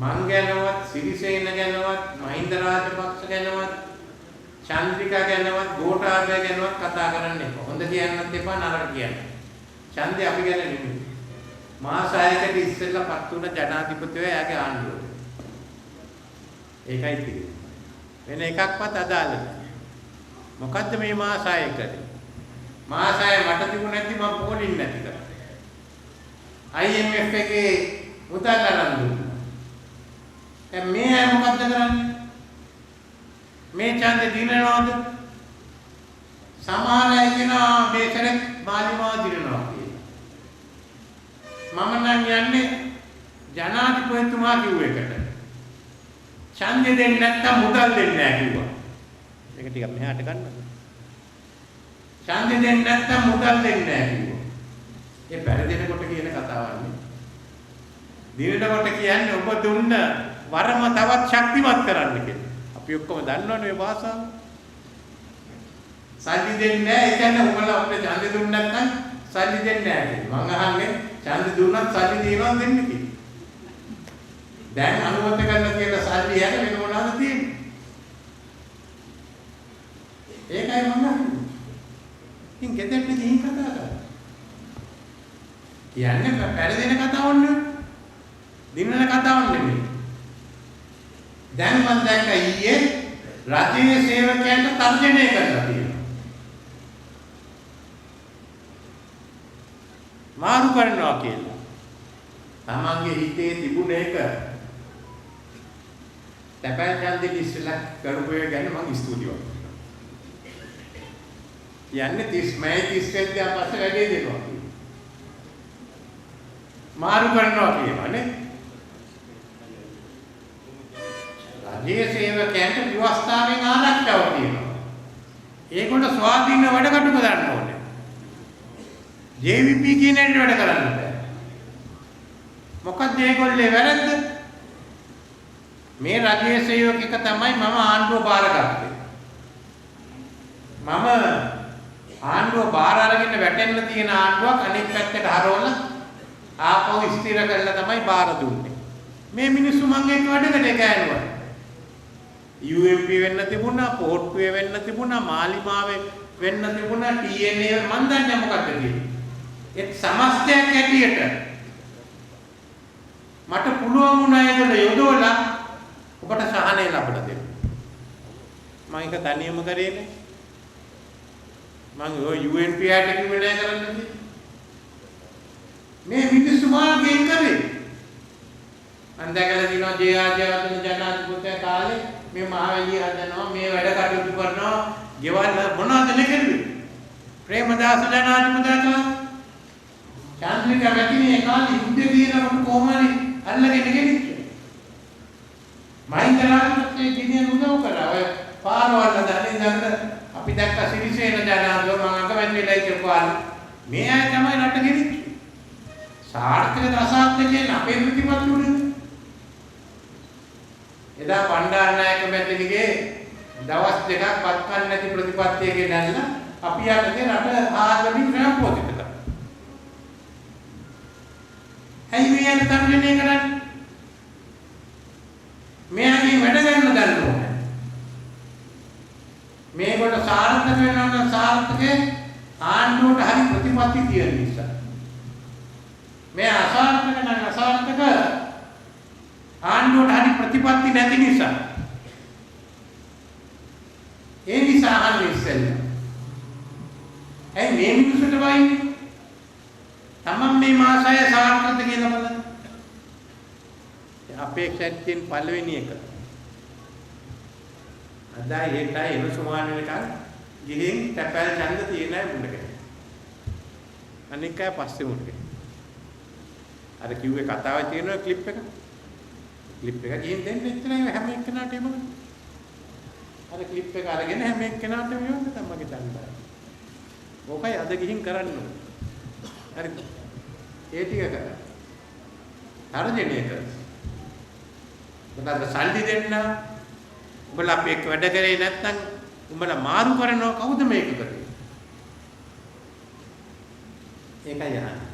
මං ගැනවත්, සිරිසේන ගැනවත්, මහින්ද රාජපක්ෂ ගැනවත්, චන්ද්‍රිකා ගැනවත්, ගෝඨාභය ගැනවත් කතා කරන්න එපා. හොඳ කියන්නත් එපා, නරක කියන්න. ඡන්දේ අපි ගැන නෙමෙයි. මාස 6කට ඉස්සෙල්ලා පත් වුණ ජනාධිපතිවරයා එයාගේ ආණ්ඩුව. ඒකයි තියෙන්නේ. වෙන එකක්වත් අදාළ නැහැ. මොකද්ද මේ මාස 6 කරේ? මාස 6 මට තිබුණ නැති මම පොලින් නැති කරා. IMF එකේ මුදල් අරන් දුන්නා. දැන් මේ අය මොකද්ද කරන්නේ? මේ ඡන්දේ දිනනවද? සමහර අය කියනවා මේ සැරේ මාලිමාව දිනනවා කියලා. මම නම් යන්නේ ජනාධිපතිතුමා කිව්ව එකට. ඡන්දේ දෙන්නේ නැත්තම් මුදල් දෙන්නේ නැහැ කිව්වා. මේක ටිකක් මෙහාට ගන්නද? ඡන්දේ දෙන්නේ නැත්තම් මුදල් දෙන්නේ නැහැ කිව්වා. ඒ පෙරදෙනකොට කියන කතාවක් නේ. දිනනකොට කියන්නේ ඔබ දුන්න වරම තවත් ශක්තිමත් කරන්න කියලා. අපි ඔක්කොම දන්නවනේ මේ භාෂාව. සල්ලි දෙන්නේ නැහැ. ඒ කියන්නේ උඹලා අපිට ඡන්දේ දුන්නේ නැත්නම් සල්ලි දෙන්නේ නැහැ කියලා. මං අහන්නේ ඡන්දේ දුන්නත් සල්ලි තියනවද දෙන්න කියලා. දැන් අනුමත කරලා කියලා සල්ලි හැර වෙන මොනවද තියෙන්නේ? ඒකයි මං අහන්නේ. ඉතින් ගෙදරට ගිහින් කතා කරා. කියන්නේ පෙරදෙන කතාවක් නෙවෙයි. දිනන කතාවක් නෙමෙයි. දැන් මං දැක්ක ඊයේ රජයේ සේවකයන්ට තර්ජනය කරලා තියෙනවා. මාරු කරනවා කියලා. තමන්ගේ හිතේ තිබුණ එක තැපැල් ඡන්දෙ ඉස්සෙල්ලා කරපු එක ගැන මං ස්තුති වන්නවා. කියන්නේ 30 මැයි 30 වෙනිදා පස්සේ වැඩේ දෙනවා කියලා. මාරු කරනවා කියනවා නේ. රජයේ සේවකයන්ට ව්‍යවස්ථාවෙන් ආරක්ෂාව තියෙනවා. ඒගොල්ලෝ ස්වාධීන වැඩ කටයුතු කරන්න ඕනේ. JVP කියන එකට වැඩ කරන්න බෑ. මොකක්ද ඒගොල්ලේ වැරද්ද? මේ රජයේ සේවකෙක් තමයි මම ආණ්ඩුව බාරගත්තේ. මම ආණ්ඩුව බාර අරගෙන වැටෙන්න තියෙන ආණ්ඩුවක් අනෙක් පැත්තට හරවලා ආපහු ස්ථිර කරලා තමයි බාර දුන්නේ. මේ මිනිස්සු මං එක්ක වැඩ කරේ ගෑනුවා. UMP වෙන්න තිබුණා, පොහොට්ටුවේ වෙන්න තිබුණා, මාලිමාවේ වෙන්න තිබුණා, TNA මං දන්නේ මොකක්ද කියලා. ඒත් සමස්තයක් ඇටියට මට පුළුවන් වුණා ඒගොල්ලෝ යොදවලා ඔබට සහනය ලබලා දෙන්න. මං ඒක තනියම කරේ නෑ. මං ඔය UNP ආට කිව්වේ නෑ කරන්න කියලා. මේ මිනිස්සු මාර්ගයෙන් කරේ. මං දැකලා තියෙනවා ජේ.ආර්. ජයවර්ධන ජනාධිපතිතුමා කාලේ මේ මහවැලිය හදනවා, මේ වැඩ කටයුතු කරනවා, ගෙවල් මොනවද නේ කරුවේ? ප්‍රේමදාස ජනාධිපතිතුමා කාලේ, චන්ද්‍රිකා මැතිණිය කාලේ යුද්ධ තියෙනකොට කොහොම හරි අල්ලගෙන ගෙනිච්ච. මහින්ද රාජපක්ෂේ ගෙනියන උදව් කරා. ඔය පාරවල් හදන්නේ දැන් අපි දැක්ක සිරිසේන ජනාධිපති මං අකමැති වෙලා හිටපු කාලේ. මේ අය තමයි රට ගෙනිච්චේ. සාර්ථකද අසාර්ථක කියන අපේ ප්‍රතිපත්ති උඩ. එදා බණ්ඩාරනායක මැතිණිගේ දවස් දෙකක් බත් කන්න නැති ප්‍රතිපත්තිය ගෙනල්ලා අපි යටතේ රට ආගමික ක්‍රමපෝෂිත කරා. ඇයි මේ අය තර්ජනය කරන්නේ? මෙයාගෙන් වැඩ ගන්න දන්න ඕනේ. මේගොල්ලෝ සාර්ථක වෙනවා නම් සාර්ථකේ ආණ්ඩුවට හරි ප්‍රතිපත්ති තියෙන නිසා. මේ අසාර්ථක නම් අසාර්ථක ආණ්ඩුවට හරි ප්‍රතිපත්ති නැති නිසා. ඒ නිසා අහන්නේ ඉස්සෙල්ලා. ඇයි මේ මිනිස්සුන්ට වයින්නේ? තමන් මේ මාසය සාර්ථකද කියලා බලන්න. අපේක්ෂාවෙන් පළවෙනි එක. අදයි හෙටයි එන සුමාන වෙනකන් ගිහින් තැපැල් ඡන්ද තියෙන අය මුණ ගැහෙනවා. අනික් අය පස්සේ මුණ ගැහෙනවා. අර කිව්වේ කතාවේ තියෙන ක්ලිප් එක. ක්ලිප් එක ගිහින් දෙන්න එච්චරයි හැම එක්කෙනාටම එවන්න. අර ක්ලිප් එක අරගෙන හැම එක්කෙනාටම එවන්න තමන්ගේ ඡන්දය. ඕකයි අද ගිහින් කරන්න ඕනේ. හරිද? ඒ ටික කරා. තර්ජනය කරා. උඹලා සල්ලි දෙන්න, උඹලා අපි එක්ක වැඩ කරේ නැත්නම් උඹලා මාරු කරනවා. කවුද මේක කරේ? ඒකයි අහන්නේ.